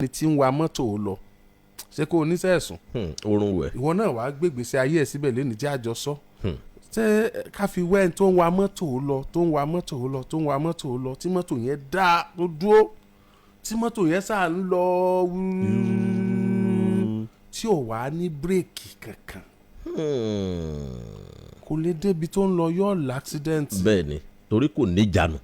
Ẹni tí ń wa mọ́tò lọ, ṣé kó o níṣẹ́ ẹ̀sùn? Oorun wẹ̀. Ìwọ náà wàá gbégbèsè ayé ẹ̀ síbẹ̀ lẹ́nu jẹ́ àjọsọ. Ṣé ká fi wẹ́ ẹni tó ń wa mọ́tò lọ, tó ń wa mọ́tò lọ, tó ń wa mọ́tò lọ, tí mọ́tò yẹn dá tó dúró, tí mọ́tò yẹn sáà ń lọ wúúú, tí ò wá ní bírèkì kankan, kò lè débi tó ń lọ, yóò l'accident. Bẹ́ẹ̀ ni, torí kò níjànú.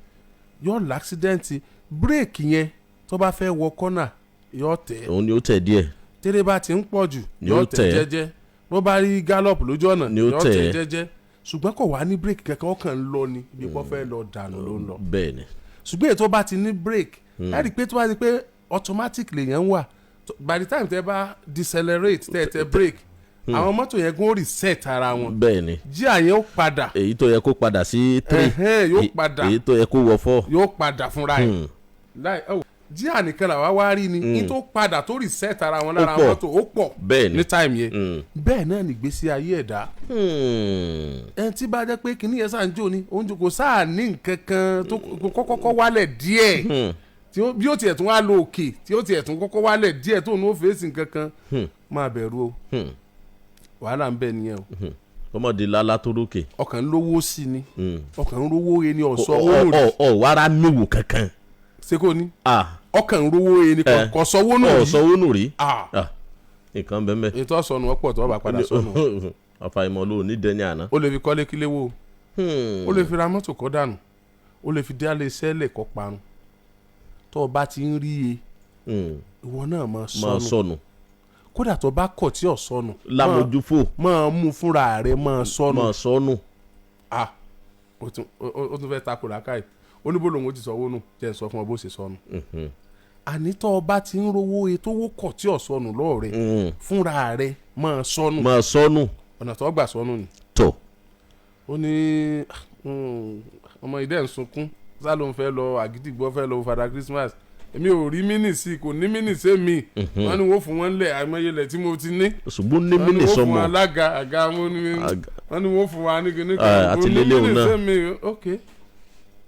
Yóò l'accident. Bírèkì yẹn, tó bá fẹ́ wọ kọ́nà, yóò tẹ̀. Òun ni ó tẹ̀ díẹ̀. Tẹ́lẹ̀ bá ti ń pọ̀ jù, Ni ó yóò tẹ̀ tẹ̀. jẹ́jẹ́. Bó bá rí gallop lójú ọ̀nà, Ni ó yóò tẹ̀. tẹ̀ jẹ́jẹ́, ṣùgbọ́n kò wá ní bírèkì kankan, ó kàn ń lọ ni ibi pọ́ fẹ́ lọ dànù ló ń lọ. Bẹ́ẹ̀ ni. Ṣùgbọ́n èyí tó bá ti ní brake, ẹ rí i pé tó bá ti pé automatic lèèyàn ń wà, by the time tẹ́ bá decelerate, tẹ́ tẹ brake, àwọn mọ́tò yẹn gún ó reset ara wọn. Bẹ́ẹ̀ ni. Jíà yẹn ó padà. Èyí tó yẹ kó padà sí three, Ẹ̀hẹ́n, yóò padà. Èyí tó yẹ kó wọ four. Yóò padà fúnra ẹ̀ láì ẹ wò, jíà nìkan làwa wá rí ni ní tó padà, tó reset ara wọn lára Ó pọ̀. mọ́tò, ó pọ̀ Bẹ́ẹ̀ ni. ní time yẹn. Bẹ́ẹ̀ náà nìgbésí ayé ẹ̀dá. Ẹni tí bá jẹ́ pé kìnìún yẹn sáà ń jò ní oúnjẹ, kò sáà ní nǹkan kan tó kọ́kọ́ wálẹ̀ díẹ̀, tí bí ó tiẹ̀ tún wá lọ òkè, tí ó tiẹ̀ tún kọ́kọ́ wálẹ̀ díẹ̀, tó ní ó fèsì nǹkan kan, máa bẹ̀rù o. Wàhálà ń bẹ nìyẹn o. Ọmọdé lálá tó rókè. Ọkàn ń lówó sí ni, ọkàn ń rówó e ni ọ̀sọ́ ọ owó nù. Ọ wàrà níwò kankan. Ṣé kò ní Ah, ọkàn ń rówó e ni kò sọ́wọ́ nù ọ rí. Sọ owó nù rí. Ah, Ah, nǹkan bẹ́ẹ̀ bẹ́ẹ̀. Ètò ọ̀sọ̀nù ọ̀pọ̀ tó bá padà sọnù. Àfàìmọ̀ ló ní dẹni àná. Ó lè fi kọ́lé kílé wò, ó lè fi ra mọ́tò kọ́ dànù, ó lè fi dálé iṣẹ́ lẹ̀ kọ́ parun. Tó o bá ti ń rí e, ìwọ náà máa máa sọnù. Sọnù. Kódà tó bá kọ̀ tí ò sọnù, lámójúfò. Máa mú fúnra rẹ̀, máa sọnù. Máa sọnù. Ah, ó tún fẹ́ takò làákàyè. Ó ní bó lòun ó ti sọ owó nù, jẹ́ n sọ fún ọ bó ṣe sọnù. Àní tó o bá ti ń rówó e, tó wó kọ̀ tí ò sọnù lọ́ọ̀ rẹ̀, fúnra rẹ̀ máa sọnù. Máa sọnù. Ọ̀nà tó gbà sọnù ni. Tó. Ó ní ọmọ ìdẹ́ ń sunkún sá, ló ń fẹ́ lọ àgídìgbò, fẹ́ lọ Father Christmas. Èmi ò rí mínì sí, kò ní mínì sí mi. Wọ́n ní wọ́n fún wọn lẹ̀, àìmọye lẹ̀ tí mo ti ní. Ṣùgbọ́n ní Wọ́n ní mí wọ́n fún sọmọ. alága àga wọn ní wọ́n ní wọ́n fún wa ní kíní Ah, kan. àti Kò ní lélẹ̀ òun mínì náà. sí mi. Ok,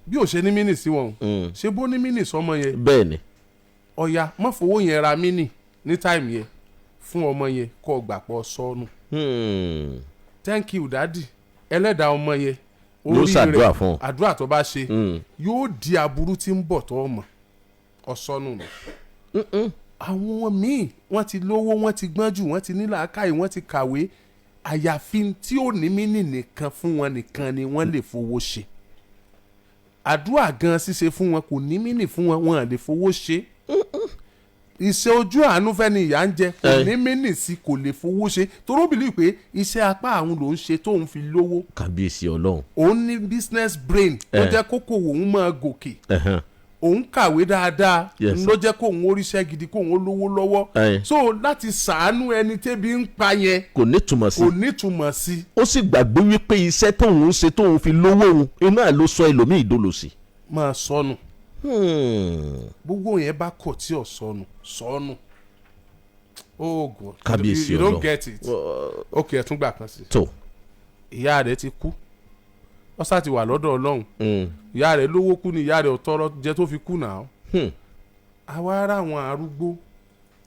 bí ò ṣe ní mínì sí wọn, ṣé bó ní mínì sọmọ yẹn? Bẹ́ẹ̀ ni. Ọ̀ya, má fowó yẹn ra mínì ní time yẹn fún ọmọ yẹn, kó gbà pọ̀ sọnù. "Thank you, daddy." Ẹlẹ́dàá ọmọ yẹn, Yóò orí ṣàdúrà rẹ̀, fún ọ. Àdúrà tó bá ṣe yóò di aburú tí ń bọ̀ tó mọ̀ ọ̀sọ́nù nù. Àwọn míì, wọ́n ti lówó, wọ́n ti gbọ́n jù, wọ́n ti ní làákàyè, wọ́n ti kàwé. Àyàfi tí ò ní mínì nìkan fún wọn nìkan ni wọ́n lè fowó ṣe. Àdúrà gan ṣíṣe fún wọn kò ní mínì fún wọn, wọn à lè fowó ṣe. Iṣẹ́ ojú àánú fẹ́ ni ìyá ń jẹ, kò ní mínì sí, kò lè fowó ṣe, toró believe pé iṣẹ́ apá àwọn ló ń ṣe tóun fi lówó. Kàbíyèsí Ọlọ́run. Òun ní business brain ó jẹ́ kókò òun máa gòkè. Òun kàwé dáadáa, ló jẹ́ kóun oríṣẹ́ gidi, kóun ó lówó lọ́wọ́. So láti sàánú ẹni tẹ́bi ń pa yẹn, Kò ní túmọ̀ sí. kò nítumọ̀ sí. Ó sì gbàgbé wípé iṣẹ́ tóun ń ṣe tóun fi lówó òun iná ló sọ ẹlòmíì dolòṣì. Máa sọnù. Gbogbo yẹn bá kọ̀ tí ò sọnù, sọnù. Oh God. Kábíyèsí You don't Ọlọ́run. get it. Ok, ẹ tún gbà kan sí. Tó. Ìyá rẹ̀ ti kú, ó sá ti wà lọ́dọ̀ Ọlọ́run. Ìyá rẹ̀ lówó kú ni, ìyá rẹ̀ ò tọrọ jẹ tó fi kú náà. Àwa ará àwọn arúgbó,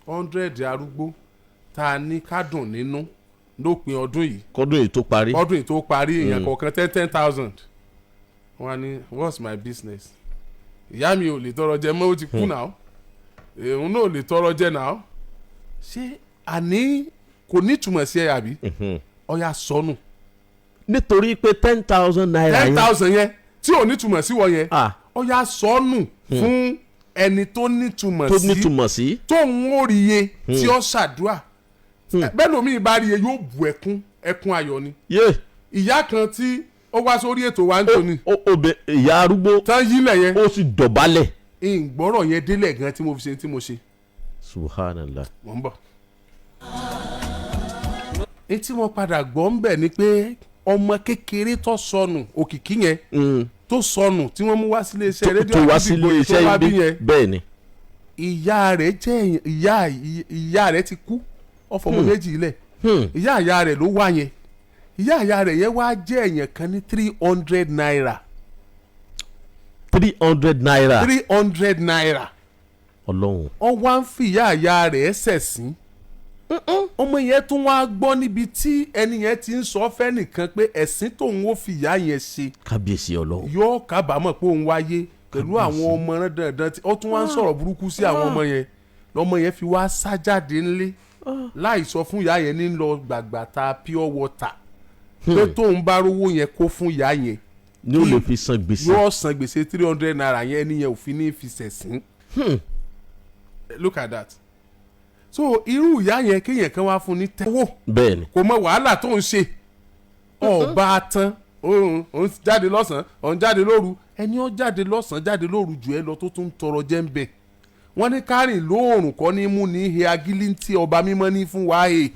100 arúgbó tá a ní kádùn nínú lópin ọdún yìí. Kọ́dún yìí tó parí. Ọdún yìí tó parí, èèyàn kọ̀ọ̀kan 10,000. Wọ́n á ní, "What's my business? Ìyá mi ò lè tọrọ jẹ mọ́, ó ti kú náà. Òun náà ò lè tọrọ jẹ náà." Ṣé àní kò ní ìtumọ̀ sí ẹ, àbí? Ọ̀ya, sọnù. Nítorí pé ₦10,000 ten yẹn. thousand yẹn tí ò ní ìtumọ̀ sí wọ yẹn, Ah, ọ̀ya, sọnù fún ẹni tó nítumọ̀ tó sí, nítumọ̀ sí. tóun ó rí iye tí ó ṣàdúrà. Bẹ́ẹ̀ lómi ìbá rí iye, yóò bu ẹkún, ẹkún ayọ̀ ni. Ìyá kan tí ó wá sórí ètò wa ń tòní, Ó ìyá arúgbó. Tán yílẹ̀ yẹn. Ó sì dọ̀bálẹ̀. Ìgbọ́rọ̀ yẹn délẹ̀ gan tí mo fi ṣe tí mo ṣe. Subhanallah. Mò ń bọ̀. Etí mo padà gbọ́ ń bẹ̀ ni pé ọmọ kékeré tó sọnù, òkìkí yẹn tó sọnù tí wọ́n mú wá sílé iṣẹ́ rédíò Tó wá Àgídìgbò sílé tó wá iṣẹ́ bí ibi yẹn, bẹ́ẹ̀ ni. Ìyá rẹ̀ jẹ́ ìyá rẹ̀ ti kú, ọ̀fọ̀mọ méjì ilẹ̀. Ìyá rẹ̀ ló wá yẹn. Ìyá rẹ̀ yẹn wá jẹ́ èèyàn kan ní ₦300. ₦300. ₦300. Ọlọ́run. Ọ wá ń fìyà àyà rẹ̀ ṣẹ̀sín. Ọmọ yẹn tún wá gbọ́ níbi tí ẹni yẹn ti ń sọ fẹ́nìkan pé ẹ̀sìn tóun ó fìyà yẹn ṣe, Kábíyèsí Ọlọ́run. yóò kábàámọ̀ pé òun wáyé pẹ̀lú àwọn ọmọ rẹ̀ dandan tí ó tún wá ń sọ̀rọ̀ burúkú sí àwọn ọmọ yẹn. Lọ́mọ yẹn fi wá sá jáde ńlé láì sọ fún ìyá yẹn, ní lọ gbàgbà ta pure water pé tóun bá rówó yẹn kó fún ìyá yẹn Ní ó lè fi san gbèsè. yóò san gbèsè ₦300 yẹn. Ẹni yẹn ò fi ní fi ṣẹ̀sín. Look at that. So irú ìyá yẹn, kéèyàn kan wá fún ní tẹ́wọ́, kò mọ wàhálà tó ń ṣe ọba tán. Òun jáde lọ́sàn-án, òun jáde lóru. Ẹni ó jáde lọ́sàn-án, jáde lóru jù ẹ lọ, tó tún ń tọrọ jẹ́ ń bẹ̀. Wọ́n ní kárìn lóòrùn kọ́ ní mú ní he agilintí, ọba mímọ́ ní fún wa he.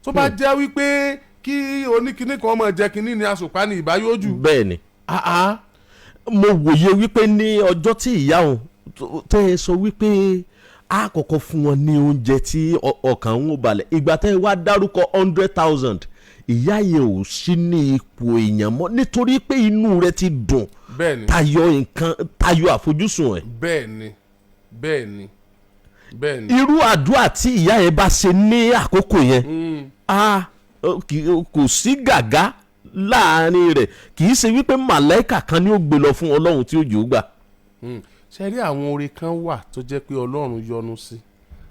Tó bá jẹ́ wípé kí oníkinní kan máa jẹ kinní ni àsùpá ní ìbáyójú. Bẹ́ẹ̀ni, mo wòye wípé ní ọjọ́ tí ìyá òun tẹ́ ẹ sọ wípé a kọ́kọ́ fún wọn ní oúnjẹ tí ọkàn ń balẹ̀, ìgbà tẹ́ ẹ wá dárúkọ 100,000, ìyá yẹn ò sí ní ipò èèyàn mọ́, nítorí pé inú rẹ̀ ti dùn tayọ nǹkan, tayọ àfojúsùn ẹ̀. Bẹ́ẹ̀ni. Irú àdúrà tí ìyá yẹn bá ṣe ní àkókò yẹn, a kò sí gàgá láàrin rẹ̀. Kì í ṣe wípé màláìkà kan ni ó gbé lọ fún Ọlọ́run tí ó jù ú gbà. Ṣe rí, àwọn oore kan wà tó jẹ́ pé Ọlọ́run yọ́nú sí.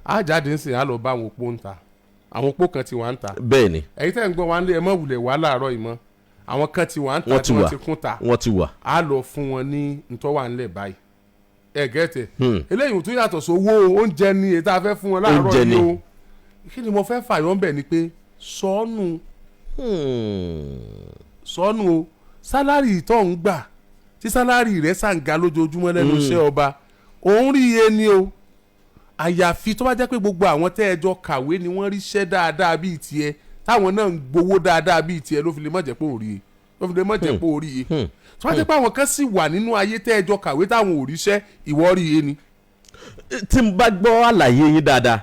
Á jáde ń sìn, á lọ bá àwọn opó ń ta. Àwọn opó kan ti wà ń ta. Ẹ̀yin tẹ́ ń gbọ́ wa ń lé, ẹ mọ̀ wulẹ̀ wá láàárọ̀ yìí mọ́. Àwọn kan ti wà ń ta Wọ́n tí ti wọ́n wà. ti kún ta. Wọ́n ti wà. Á lọ fún wọn ní ntọ́wà ńlẹ̀ báyìí. Ẹ gẹ́tẹ̀ eléyìí tún yàtọ̀ sówó oúnjẹ ni èyí tá a fẹ́ fún wọn láàárọ̀ Oúnjẹ ni. yìí o. Kí ni mo fẹ́ fàyọ̀ ń bẹ̀ ni pé sọ́ọ̀nù sọ́ọ̀nù o. Salary tó ń gbà, tí salary rẹ̀ ṣàǹgá lójoojúmọ́ lẹ́nu iṣẹ́ ọba, òun rí iye ni o. Àyàfi tó bá jẹ́ pé gbogbo àwọn tẹ́ ẹ jọ kàwé ni wọ́n ríṣẹ́ dáadáa bíi tiẹ̀, táwọn náà ń gbowó dáadáa bíi tiẹ̀, ló fi lè má jẹ́ pé òun rí i, ló fi lè má jẹ́ pé òun rí i. Tó bá jẹ́ pé àwọn kan sì wà nínú ayé tẹ́ ẹ jọ kàwé táwọn ò ríṣẹ́, ìwọ rí iye ni. Tí n bá gbọ́ àlàyé yín dáadáa,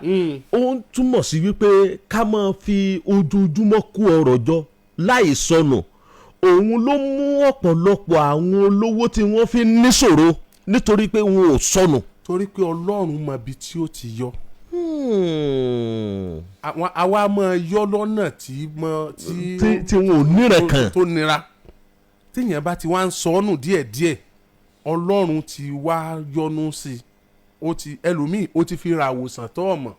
ó ń túmọ̀ sí wípé ká máa fi ojoojúmọ́ kó ọrọ̀ jọ láì sọnù, òun ló mú ọ̀pọ̀lọpọ̀ àwọn olówó tí wọ́n fi ń níṣòro, nítorí pé wọn ò sọnù. Torí pé Ọlọ́run mọ ibi tí ó ti yọ. Àwọn àwa máa yọ lọ́nà tí mọ tí Tí wọn ò níran kan. tó nira. Tíyẹn bá ti wá ń sọnù díẹ̀díẹ̀, Ọlọ́run ti wá yọ́nú sí i. Ó ti ẹlòmíì, ó ti fi ra àwòsàn tó ọmọ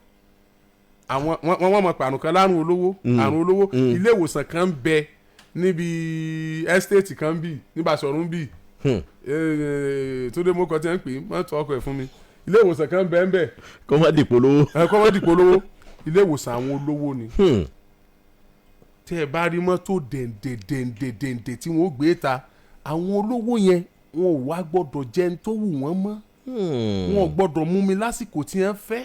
àwọn wọ́n mọ̀ pé àrùn kan lárùn olówó, àrùn olówó. Ilé ìwòsàn kan ń bẹ níbi estate kan bì ní Basọ̀rún bì Túndé mọ́kọ tí wọ́n ń pè é, mọ́tò ọkọ̀ ẹ̀ fún mi. Ilé ìwòsàn kan bẹ́ẹ̀ bẹ́ẹ̀. Kó má dìpọ̀ lówó. Ẹ kọ́ mọ́ dìpọ̀ lówó. Ilé ìwòsàn àwọn olówó ni. Tẹ́ ẹ bá rí mọ́tò dẹ̀ǹdẹ̀ dẹ̀ǹdẹ̀ dẹ̀ǹdẹ̀ tí wọ́n gbé ta, àwọn olówó yẹn, wọn ò wá gbọ́dọ̀ jẹun tó wù wọ́n mọ́, wọn ò gbọ́dọ̀ mú mi lásìkò tí wọ́n fẹ́,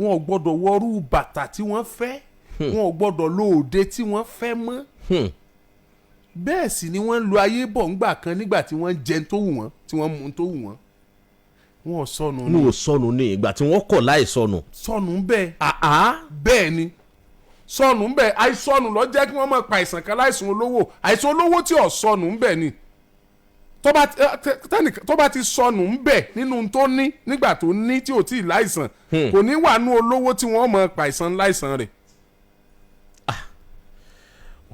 wọn ò gbọ́dọ̀ wọrú bàtà tí wọ́n fẹ́, wọn ò gbọ́dọ̀ lo òde tí wọ́n fẹ́ mọ́. Bẹ́ẹ̀ sì ni wọ́n ń lo ayé bọ̀ ńgbà kan, nígbà tí wọ́n ń jẹun tó wù wọ́n, tí wọ́n mú tó wù wọ́n. Wọn ò sọnù Ní ò sọnù ní ìgbà tí wọ́n kọ̀ láì sọnù. Sọnù bẹ́ẹ̀. Bẹ́ẹ̀ ni, sọnù ń bẹ. Àìsọnù ló jẹ́ kí wọ́n máa pa àìsàn kan láìsàn olówó. Àìsàn olówó tí ò sọnù ń bẹ ni. Tó bá ti sọnù ń bẹ nínú tó ní nígbà tó ní tí ò tí ì láìsàn, kò ní wà nú olówó tí wọ́n máa pa àìsàn láìsàn rẹ̀.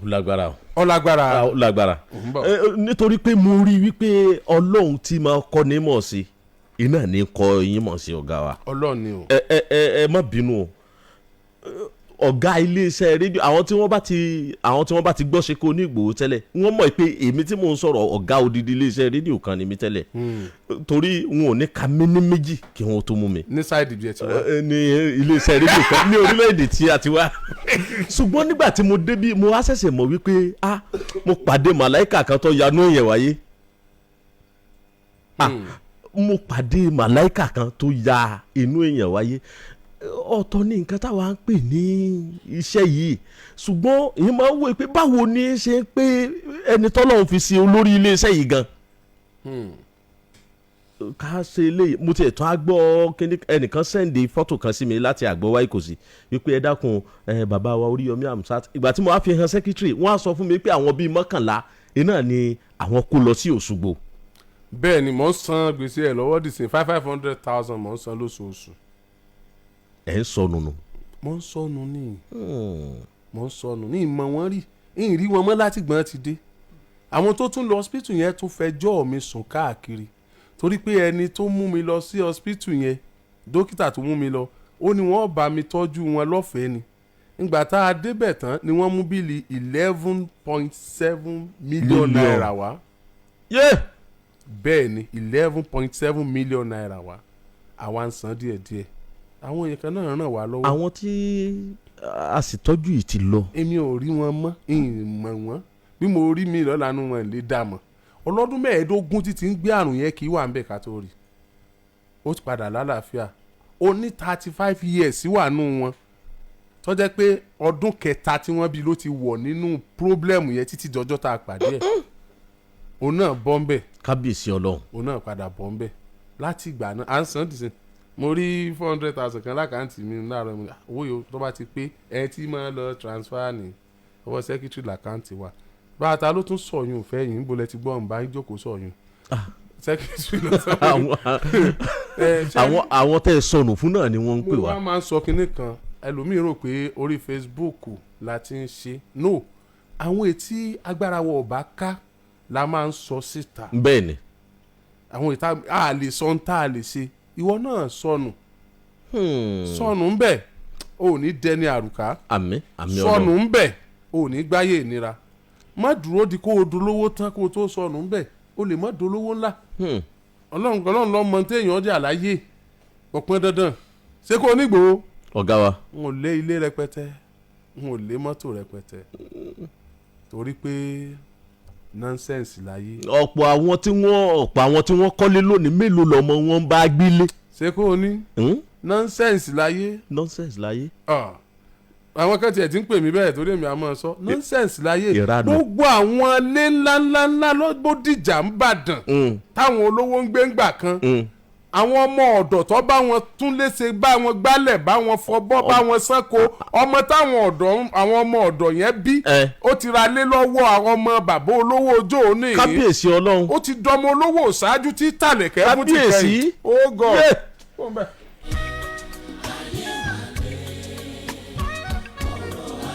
Ó lágbára o. Ó lágbára. Ó lágbára. Ń bọ̀. Nítorí pé mo rí i wípé Ọlọ́run tí máa kọ́ ní mọ̀ sí iná ní kọ́ yín mọ̀ sí, ọ̀gá wa. Ọlọ́run ni o. Ẹ má bínú o. Ọ̀gá iléeṣẹ́ rédíò, àwọn tí wọ́n bá ti gbọ́ ṣe kó ní Ìgbòho tẹ́lẹ̀, wọ́n mọ̀ pé èmi tí mò ń sọ̀rọ̀, ọ̀gá odidi iléeṣẹ́ rédíò kan ni mí tẹ́lẹ̀, torí wọn ò ní ka mí ní méjì kí wọ́n tó mú mi Ní side ibi ẹ̀ tí wọ́n. Ní iléeṣẹ́ rédíò kan ní orílẹ̀-èdè tí a ti wá. Ṣùgbọ́n nígbà tí mo débí, mo wá ṣẹ̀ṣẹ̀ mọ̀ wípé, ah, mo pàdé màláìkà kan tó yanú èèyàn wáyé. Ah, mo pàdé màláìkà kan tó ya inú èèyàn wáyé. Ọ̀tọ̀ ní nǹkan táwa ń pè ní iṣẹ́ yìí, ṣùgbọ́n èyí máa ń wò pé báwo ni ṣe ń pé ẹni tọ́lọ́run fi ṣe olórí iléeṣẹ́ yìí gan ká ṣe eléyìí. Mo tiẹ̀ tún á gbọ́ kíní, ẹnìkan send fọ́tò kan sí mi láti àgbọ̀wá ìkòsí wípé ẹ dákun ẹ, bàbá wa Oríyọmí Hamzat. Ìgbà tí mo wá fi hàn secretary, wọ́n á sọ fún mi pé àwọn bíi 11 iná ni àwọn kó lọ sí Òṣogbo. Bẹ́ẹ̀ ni, mò ń san gbèsè ẹ̀ lọ́wọ́ dìsín, 500,000 mò ń san lóṣooṣù. Ẹ̀ ń sọnù nù. Mò ń sọnù ní, mò ń sọnù ní, ìmọ̀ wọn rí, ìrí wọn mọ́ láti gbọ́n ti dé. Àwọn tó tún lọ hospital yẹn tún fẹjọ́ mi sùn káàkiri, torí pé ẹni tó mú mi lọ sí hospital yẹn, dókítà tó mú mi lọ, ó ní wọ́n bá mi tọ́jú wọn lọ́fẹ̀ẹ́ ni. Nígbà tá a débẹ̀ tán ni wọ́n mú bill 11.7 million Million. naira wá. Yé. Bẹ́ẹ̀ ni, 11.7 million naira wá. Àwa ń san díẹ̀díẹ̀, àwọn èèyàn kan náà ràn wá lọ́wọ́. Àwọn tí a sì tọ́jú yìí ti lọ. Èmi ò rí wọn mọ́, ìmọ̀ wọn. Bí mo rí mi lọ́la nu wọn lè dà mọ́. Ọlọ́dún 15 títí ń gbé àrùn yẹn kì í wà ń bẹ̀ ká tó rí, ó ti padà lálàáfíà. Ó ní 35 years wà nù wọn, tó jẹ́ pé ọdún kẹta tí wọ́n bí ló ti wọ̀ nínú problem yẹn títí dọjọ́ tá a pàdé ẹ̀. Òun náà bọ́ ń bẹ̀. Kábíyèsí Ọlọ́run. Òun náà padà bọ́ ń bẹ̀. Láti ìgbà náà, à ń san dìsín. Mo rí 400,000 kan l'account mi láàárọ̀ mi. Owó yòó tó bá ti pé, ẹ tí máa lọ transfer ní ọwọ́ secretary l'account wa. Bàtà ló tún sọ̀yún fẹ́ yìí, níbo lẹ ti gbọ́ ń bá yín jókòó sọ̀yún? Secretary lọ sọ fún mi. Ẹ, Àwọn tẹ́ ẹ sọnù fún náà ni wọ́n ń pè mo wá. wá máa ń sọ kinní kan, ẹlòmíín rò pé orí Facebook la ti ń ṣe. No, àwọn etí agbára wọ ọba ká la máa ń sọ síta. Bẹ́ẹ̀ ni. Àwọn ìta a lè sọ ń tá a lè ṣe. Ìwọ náà sọnù, sọnù ń bẹ̀, ò ní dẹni àrùká. Àmín, àmín. Sọnù Ọlọ́run. ń bẹ̀, ò ní gbáyé ìnira. Má dúró di kó o dolówó tán kó o tó sọnù ń bẹ̀. O lè má dolówó ńlá. Ọlọ́run, Ọlọ́run lọ́mọ téèyàn jà láyé. Kò pọn dandan ṣé kò nígbò. Ọ̀gá wa. N ò lé ilé rẹpẹtẹ, n ò lé mọ́tò rẹpẹtẹ, torí pé nonsense láyé. Ọ̀pọ̀ àwọn tí wọ́n kọ́lé lónìí, mélòó lọ́mọ wọn bá gbélé? Ṣé kò ní nonsense láyé. Nonsense láyé. Ah, àwọn kan tiẹ̀ ti ń pè mí bẹ́ẹ̀, torí èmi àmọ́ sọ nonsense láyé. Ìranù. Gbogbo àwọn ilé ńláńláńlá lọ́gbọ́dìjà ń bàdàn táwọn olówó ń gbé ńgbà kan, àwọn ọmọ ọ̀dọ̀ tó bá wọn tún léṣe, bá wọn gbálẹ̀, bá wọn fọbọ́, bá wọn sánko, ọmọ táwọn ọ̀dọ́, àwọn ọmọ ọ̀dọ̀ yẹn bí, ó ti ra lé lọ́wọ́ àwọn ọmọ bàbá olówó ọjọ́ òní yìí. Kábíyèsí Ọlọ́run. Ó ti dọmọ olówó ṣáájú tí tàlẹ̀kẹ́ fún ti Kábíyèsí. kẹ́yìn. Ó gọ̀. Yeah. Ó ń bẹ̀.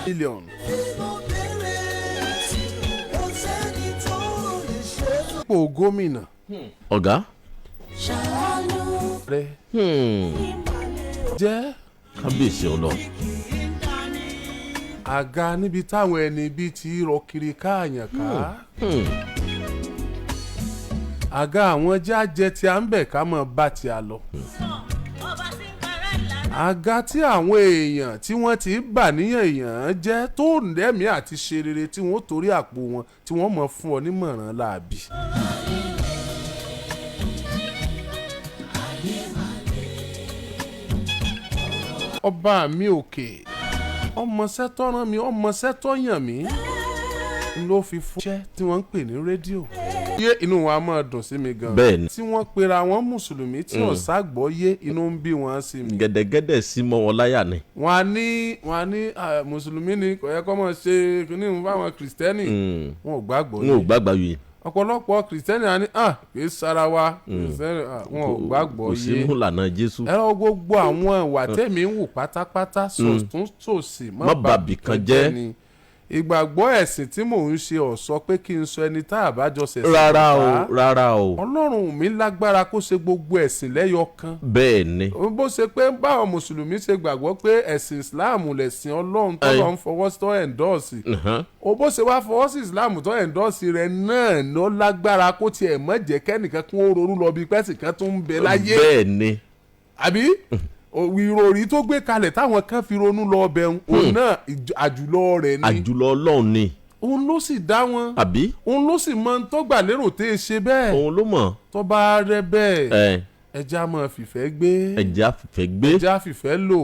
Mílíọ̀nù. Ipò gómìnà Ọ̀gá. rẹ jẹ́ Kábíyèsí Ọlọ́run. Àga níbi táwọn ẹni bíi ti rọ kiri káàyàn ká. Àga àwọn jájẹ tí a ń bẹ̀ ká mọ̀ bá ti a lọ. Àga tí àwọn èèyàn tí wọ́n ti bà níyàn èèyàn jẹ́ tó lẹ́mìí àti ṣe rere, tí wọ́n torí àpò wọn tí wọ́n mọ̀ fún ọ nímọ̀ràn láàbì. Ọba mi òkè, ọmọọṣẹ́ tọ́ràn mi, ọmọọṣẹ́ tọ́yàn mi ló fi fún iṣẹ́ tí wọ́n ń pè ní rédíò. Yé, inú wa máa dùn sí mi gan. Bẹ́ẹ̀ni. Tí wọ́n pera wọn mùsùlùmí tí wọ́n ṣàgbọ́ yé, inú ń bí wọn sí mi. Gẹ̀dẹ̀gẹ̀dẹ̀ sí mọ́ wọn láyà ni. Wọ́n á ní ah, mùsùlùmí ni, kò yẹ kó máa ṣe kíní fáwọn kìrìsìtẹ́nì. Wọn ò gbàgbọ́ N ò yé. gbàgbà yìí. Ọ̀pọ̀lọpọ̀ kìrìsìtẹ́nì á ní ah, kì í sara wa kìrìsìtẹ́nì, ah, wọn ò gbàgbọ́ Kò yé. sínú ìlànà Jésù. Ẹ̀rọ gbogbo àwọn ìwà tẹ̀mí ń wù pátápátá, sọ̀tún sòsì, Má bàbì kan jẹ́. ni. Ìgbàgbọ́ ẹ̀sìn tí mò ń ṣe ò sọ pé kí n sọ ẹni tá a bá jọ ṣẹ̀sìn Rárá o. ọ̀tá. Rárá o. Ọlọ́run mi lágbára kó ṣe gbogbo ẹ̀sìn lẹ́yọ kan. Bẹ́ẹ̀ ni. Bó ṣe pé báwọn mùsùlùmí ṣe gbàgbọ́ pé ẹ̀sìn Islam lẹ̀sìn Ọlọ́run tó lọ́n fọwọ́ sí, tó endorse, o bó ṣe wá fọwọ́ sí Islam tó endorse rẹ̀ náà ló lágbára kó tiẹ̀ mọ̀ jẹ́ kẹ́nìkan kún ó ronú lọ bí pẹ́sì kan tó ń bẹ láyé. Bẹ́ẹ̀ ni. Àbí ìròrí tó gbé kalẹ̀ táwọn kan fi ronú lọ ọbẹ̀ ń, òun náà àjùlọ rẹ̀ ni. Àjùlọ Ọlọ́run ni. Òun ló sì dá wọn. Àbí. Òun ló sì mọ ohun tó gbà lérò tẹ́ ẹ ṣe bẹ́ẹ̀. Òun ló mọ̀. Tó bá rẹ bẹ́ẹ̀, ẹja máa fìfẹ́ gbé. Ẹ̀jẹ̀ àfìfẹ́ gbé. Ẹja fìfẹ́ lò.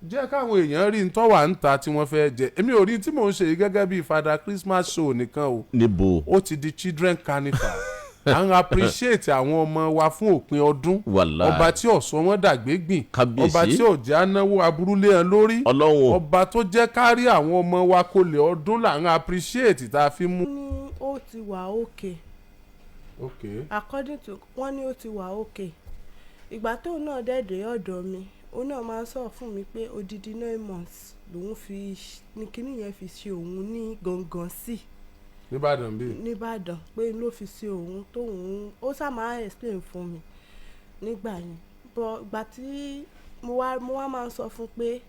Jẹ́ káwọn èèyàn rí ń tọ́wà ń ta tí wọ́n fẹ́ jẹ. Èmi ò rí tí mò ń ṣe yìí gẹ́gẹ́ bíi Father Christmas show nìkan o. Níbo. Ó ti di children carnival. À ń appreciate àwọn ọmọ wa fún òpin ọdún. Wàláì. Ọba tí ọ̀sán wọn dàgbé gbìn, Kábíyèsí. ọba tí ò jẹ́ ànáwó aburú lé wọn lórí, Ọlọ́run o. ọba tó jẹ́ kárí àwọn ọmọ wa kò lè ọdún là ń appreciate tá a fi mú. Ní ó ti wà òkè. According to wọ́n ní ó ti wà okay. Ìgbà tóun náà dẹ̀ dé ọ̀dọ̀ mi, òun náà máa ń sọ fún mi pé odidi 9 months lòun fi ní kíní yẹn fi ṣe òun ní gangan sí Nìbàdàn bíi. Nìbàdàn, pé ló fi ṣe òun tóun ó sá máa explain fún mi nígbà yẹn. But ìgbà tí mo wá máa ń sọ fún pé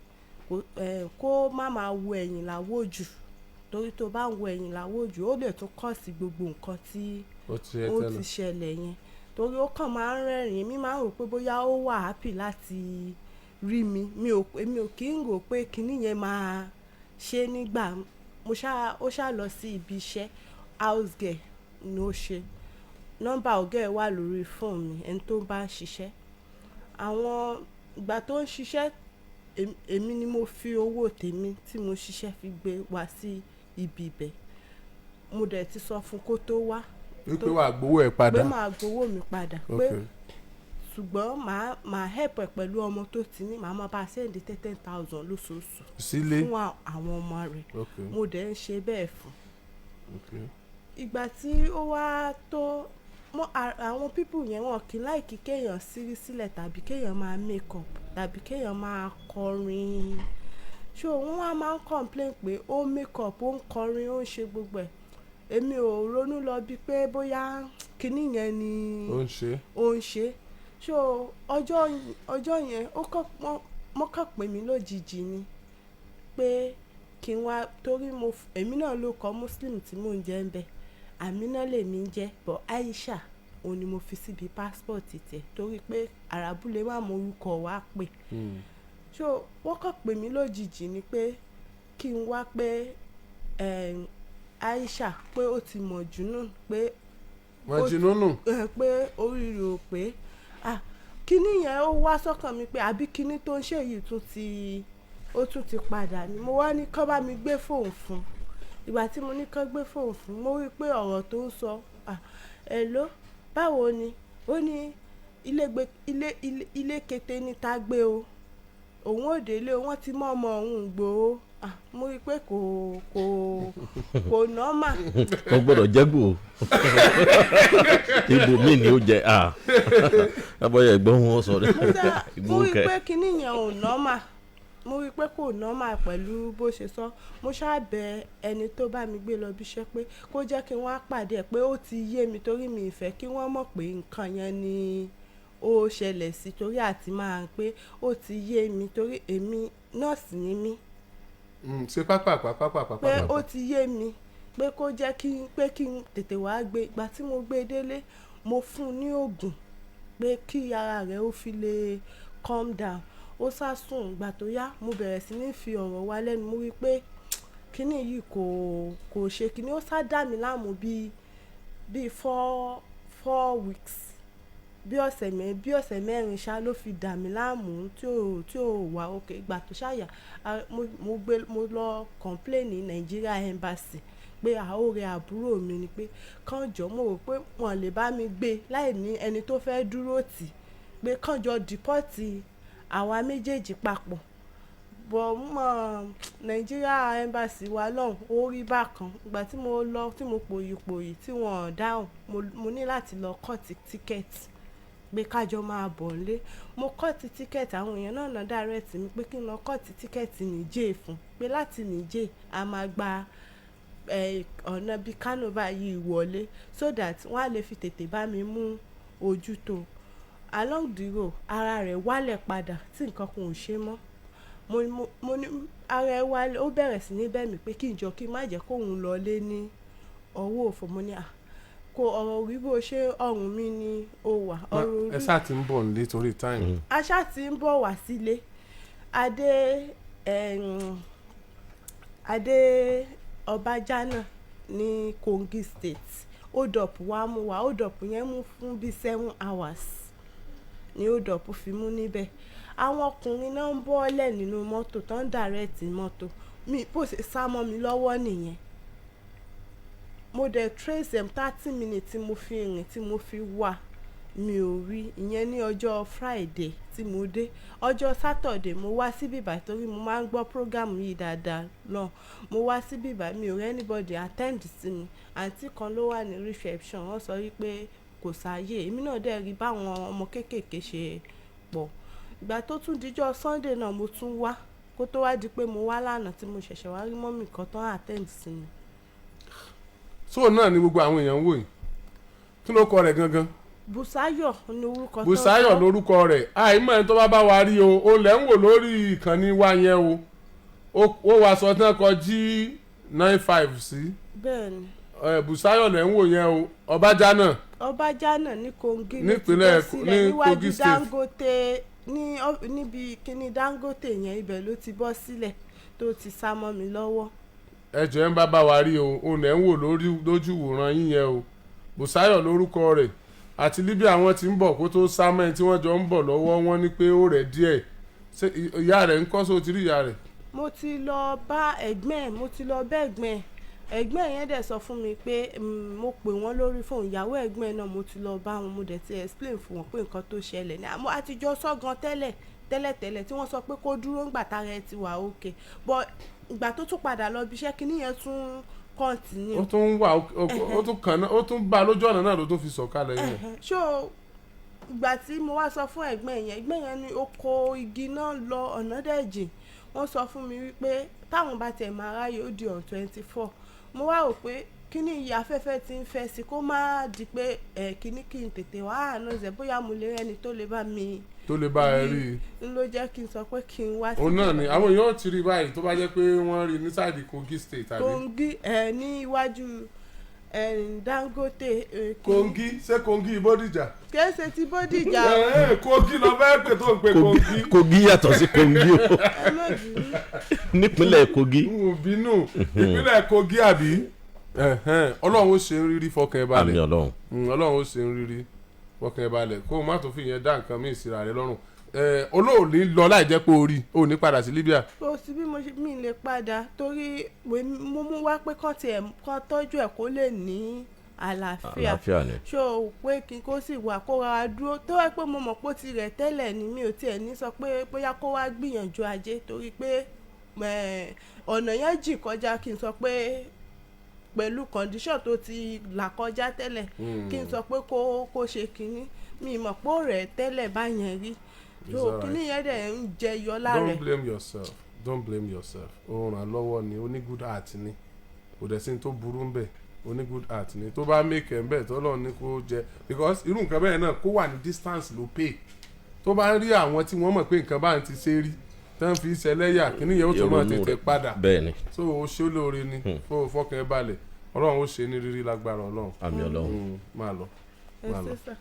kó má máa wo ẹ̀yìn láwò jù, torí tó bá ń wo ẹ̀yìn láwò jù, ó lè tún cause gbogbo nǹkan tí ó ti ẹ ó tẹ́lẹ̀. ti ṣẹlẹ̀ yẹn, torí ó kàn máa ń rẹ́rìn-ín. Mi máa ń rò pé bóyá ó wà happy láti rí mi. Mi ò Èmi ò kí ń rò pé kinní yẹn máa ṣe nígbà mo ṣá. Ó ṣá lọ sí ibi iṣẹ́, house girl ni ó ṣe. Nọ́mbà ọ̀gá ẹ̀ wà lórí fóònù mi, ẹni tó bá ń ṣiṣẹ́. Àwọn ìgbà tó ń ṣiṣẹ́, èmi ni mo fi owó tèmi tí mo ṣiṣẹ́ fi gbé wá sí ibi ibẹ̀. Mo dẹ̀ ti sọ fún kó tó wá wípé wàá gbowó ẹ̀ padà. Pé màá gbowó mi padà, pé ṣùgbọ́n màá help ẹ̀ pẹ̀lú ọmọ tó ti ní, màá máa bá a send 10,000 lóṣooṣù sílé fún àwọn ọmọ rẹ̀. Mo dẹ̀ ń ṣe bẹ́ẹ̀ fún. Ìgbà tí ó wá tó àwọn people yẹn, wọn kì í like kéèyàn sírí sílẹ̀ tàbí kéèyàn máa make up tàbí kéèyàn máa kọrin. So wọ́n wá máa ń complain pé ó make up, ó ń kọrin, ó ń ṣe gbogbo ẹ̀. Èmi ò ronú lọ bíi pé bóyá kinní yẹn ni ó ń ṣe. Ó ń ṣe. So ọjọ́ yẹn, ó kàn wọ́n kàn pè mí lójijì ni pé kí n wá, torí èmi náà ló kọ Muslim tí mò ń jẹ́ ń bẹ. Amina lèmi ń jẹ́, but Aisha òun ni mo fi síbi passport tẹ̀, torí pé Àràbù lè má mọ orúkọ wa pè. So wọ́n kàn pè mí lójijì ni pé kí n wá, pé Aisha, pé ó ti mọ̀ jù nù, pé wọ́n jinú nù. Pé orí rẹ̀ ò pé. Ah, kíní yẹn ó wá sọ́kàn mi pé àbí kíní tó ń ṣe yìí tún ti ó tún ti padà ni. Mo wá ní kán bá mi gbé fóònù fún. Ìgbà tí mo ní kán gbé fóònù fún, mo rí i pé ọ̀rọ̀ tó ń sọ, ah, hello, báwo ni? Ó ní ilé gbé ilé ilé ilé kété ní ta gbé o, òun ò délé o, wọ́n ti mọ́ ọmọ òun gbòó. Ah, mo rí i pé kò normal. Kò gbọ́dọ̀ jẹ́gbò o, ibòmíì ni ó jẹ. Ah, abọ́yẹ ẹ̀gbọ́n wọn sọ rẹ. Mo rí i pé kinní yẹn ò normal. Mo rí i pé kò normal pẹ̀lú bó ṣe sọ. Mo ṣáà bẹ ẹni tó bá mi gbé lọ bí iṣẹ́ pé kó jẹ́ kí wọ́n á pàdé ẹ̀, pé ó ti yé mi, torí mi ì fẹ́ kí wọ́n mọ̀ pé nǹkan yẹn ni ó ṣẹlẹ̀ sí, torí àti máa pé ó ti yé mi, torí èmi nọ́ọ̀sì ni mí. Ṣe pápá pápá pápá. Pé ó ti yé mi, pé kó jẹ́ kí pé kí n tètè wá gbé. Ìgbà tí mo gbé délé, mo fún un ní oògùn pé kí ara rẹ̀ ó fi lè calm down. Ó sá sùn. Ìgbà tó yá, mo bẹ̀rẹ̀ sí ní fi ọ̀rọ̀ wá lẹ́nu. Mo rí i pé kíní yìí kò ṣe kíní. Ó sá dà mí láàmú bíi 4 weeks, bí ọ̀sẹ̀ 4 ṣá ló fi dà mí láàmú tí ò wà okay. Ìgbà tó ṣá yá, mo gbé, mo lọ complain ní Nigeria Embassy pé àórẹ àbúrò mi ni, pé kán jọ. Mo rò pé wọ́n lè bá mi gbé láì ní ẹni tó fẹ́ dúró tì, pé kán jọ deport àwa méjèèjì papọ̀. But mọ̀ Nigeria Embassy wa lọ́hùn, ó rí bákan. Ìgbà tí mo lọ, tí mo pòyì pòyì tí wọ́n ò dáhùn, mo ní láti lọ cut ticket pé ká jọ máa bọ̀ nílé. Mo cut ticket, àwọn èèyàn náà náà direct mi pé kí n lọ cut ticket Niger fún, pé láti Niger a máa gba ọ̀nà bí Kano báyìí wọlé, so that wọ́n á lè fi tètè bá mi mú ojú tó. Along the road, ara rẹ̀ wálẹ̀ padà tí nǹkan kan ò ṣe mọ́. Mo ní ara ẹ wálẹ̀. Ó bẹ̀rẹ̀ sí ní bẹ̀ mí pé kí n jọ, kí n má jẹ́ kó òun lọlé ní ọwọ́ òfò. Mo ní à kò ọ̀rọ̀ rí bó ṣe ọrùn mi ni ó wà. Ọ̀rọ̀ Ẹ ṣáà ti ń bọ̀ nílé torí time. A ṣáà ti ń bọ̀ wá sílé. Adé Ọbájánà ní Kogi State, hold up wá mú wa. Hold up yẹn mú fún bí 7 hours ní hold up fi mú níbẹ̀. Àwọn ọkùnrin náà ń bọ́lẹ̀ nínú mọ́tò tó ń direct mọ́tò mi. Bó ṣe sá mọ́ mi lọ́wọ́ nìyẹn. Mo dẹ̀ trace them 30 minutes tí mo fi rìn, tí mo fi wà. Mi ò rí ìyẹn ní ọjọ́ Friday tí mo dé. Ọjọ́ Saturday mo wá síbí báyìí torí mo máa ń gbọ́ program yìí dáadáa náà. Mo wá síbí báyìí, mi ò rí anybody attend sí mi. Àǹtí kan ló wà ní reception, wọ́n sọ wípé kò sáyé. Èmi náà dẹ̀ rí báwọn ọmọ kéékèèké ṣe pọ̀. Ìgbà tó tún dijọ́ Sunday náà mo tún wá, kó tó wá di pé mo wá lánàá tí mo ṣẹ̀ṣẹ̀ wá rí mummy kan tán attend sí mi. So náà ni gbogbo àwọn èèyàn ń wò yìí. Kí ló kọ rẹ̀ gangan? Bùsáyọ̀ ní orúkọ tó ń Bùsáyọ̀ sọ. Lórúkọ rẹ̀. Àìmọ̀ ẹni tó bá bá wa rí o, ó lẹ̀ ń wò lórí ìkànnì wa yẹn o. Ó wá sọ tán kọ G95 sí. Bẹ́ẹ̀ ni. Bùsáyọ̀ lẹ̀ ń wò yẹn o, Ọbájánà. Ọbájánà ní Kogi ló ti Nípínlẹ̀ bọ́ sílẹ̀ ní níwájú Kogi State. Dangote ní níbi kíní Dangote yẹn, ibẹ̀ ló ti bọ́ sílẹ̀ tó ti sá mọ́ mi lọ́wọ́. Ẹjọ́ ẹ̀ ń bá bá wa rí o, òun lẹ̀ ń wò lórí lójú wòran yín yẹn o. Bùsáyọ̀ lórúkọ rẹ̀. Àti Libya wọn ti ń bọ̀ kó tó sá mọ́ ẹ tí wọ́n jọ ń bọ̀ lọ́wọ́. Wọn ní pé ó rẹ̀ díẹ̀. Ṣé ìyá rẹ̀ ń kọ́ sóò ti rí ìyá rẹ̀? Mo ti lọ bá ẹ̀gbọ́n ẹ̀, mo ti lọ bá ẹ̀gbọ́n ẹ̀. Ẹ̀gbọ́n ẹ̀ yẹn dẹ̀ sọ fún mi pé mo pè wọ́n lórí fóònù. Ìyàwó ẹ̀gbọ́n ẹ̀ náà, mo ti lọ bá wọn, mo dẹ̀ ti explain fún wọn pé nǹkan tó ṣẹlẹ̀ ní àmọ́ àtijọ́ sọ́gan tẹ́lẹ̀ tẹ́lẹ̀ tẹ́lẹ̀ tí wọ́n sọ pé kó dúró ńgbà tára ẹ ti wà okay, but ìgbà tó tún padà lọ bí iṣẹ́, kinní yẹn tún continue. Ó tún wà ó tún kàn náà, ó tún bá a lójú ọ̀nà náà ló tún fi sọ̀kalẹ̀ yẹn. Ẹ̀hẹ̀n. So ìgbà tí mo wá sọ fún ẹ̀gbọ́n yẹn, ẹ̀gbọ́n yẹn ní oko igi náà lọ, ọ̀nà dẹ̀ jìn. Wọ́n sọ fún mi wípé táwọn bá tiẹ̀ máa ráyè, ó di on 24. Mo wá rò pé kíní yìí, afẹ́fẹ́ ti ń fẹ́ sí, kó má di pé ẹ̀ kíní, kí n tètè wá àná ṣe bóyá mo lè rẹ́ni tó lè bá mi tó lè bá ẹ rí i. N ló jẹ́ kí n sọ pé kí n wá Òun náà ni àwọn èèyàn ti rí báyìí, tó bá jẹ́ pé wọ́n rí ní side Kogi State tàbí Kogi ẹ, ní iwájú ẹ Dangote ẹ, Kogi, ṣé Kogi Bódìjà? Kìí ṣe ti Bódìjà o. Kogi lọ fẹ́ pè tó ń pe Kogi. Kogi yàtọ̀ sí Kogi o. Ẹ má bínú. Nípínlẹ̀ Kogi. N ò bínú. Ìpínlẹ̀ Kogi àbí? Ẹ̀hẹ́n, Ọlọ́run ó ṣe ń rírí, fọkàn ẹ Àmì balẹ̀. Ọlọ́run. Ọlọ́run ó ṣe ń rírí, fọkàn ẹ balẹ̀, kó o má tó fi yẹn dá nǹkan míì síra rẹ lọ́rùn. Olóòní lọ láì jẹ́ pé o rí o ní padà sí Libya. Kò sí bí mo ṣe mi lè padà torí mo mú wá pé kán tiẹ̀ kán tọ́jú ẹ̀ kó lè ní àlàáfíà. Àlàáfíà ni. Ṣó o pé kí n kó sì wà kó rọra dúró, tó wá pé mo mọ̀ pé ó ti rẹ̀ tẹ́lẹ̀ ni, mi ò tiẹ̀ ní sọ pé bóyá kó wá gbìyànjú ajé, torí pé ọ̀nà yẹn jìn kọjá kí n sọ pé pẹ̀lú condition tó ti là kọjá tẹ́lẹ̀, kí n sọ pé kó ṣe kínní. Mi mọ̀ pé ó rẹ̀ tẹ́lẹ̀ báyẹn rí. It's So alright. kínní yẹn dẹ̀ ń jẹyọ lára Don't ẹ̀. blame yourself, don't blame yourself. Ó ràn lọ́wọ́ ni, ó ní good heart ni, kò dẹ̀ sí ní tó burú ń bẹ̀. Ó ní good heart ni, tó bá make ẹ̀ ń bẹ̀ tọ́lọ́ ní kó jẹ, because irú nǹkan bẹ́ẹ̀ náà, kó wà ní distance ló pay. Tó bá ń rí àwọn tí wọ́n mọ̀ pé nǹkan bá ń ti ṣe rí, tán fi ṣẹlẹ́yà, kíní yẹn ó tún máa Ìrònú tètè rẹ̀. padà. Bẹ́ẹ̀ ni. So ó ṣe olóore ni. Fọkàn ẹ balẹ̀, Ọlọ́run ó ṣe ní rírí lágbára Ọlọ́run. Àmì Ọlọ́run. Máa lọ. Ẹ Máa lọ. ṣé sà.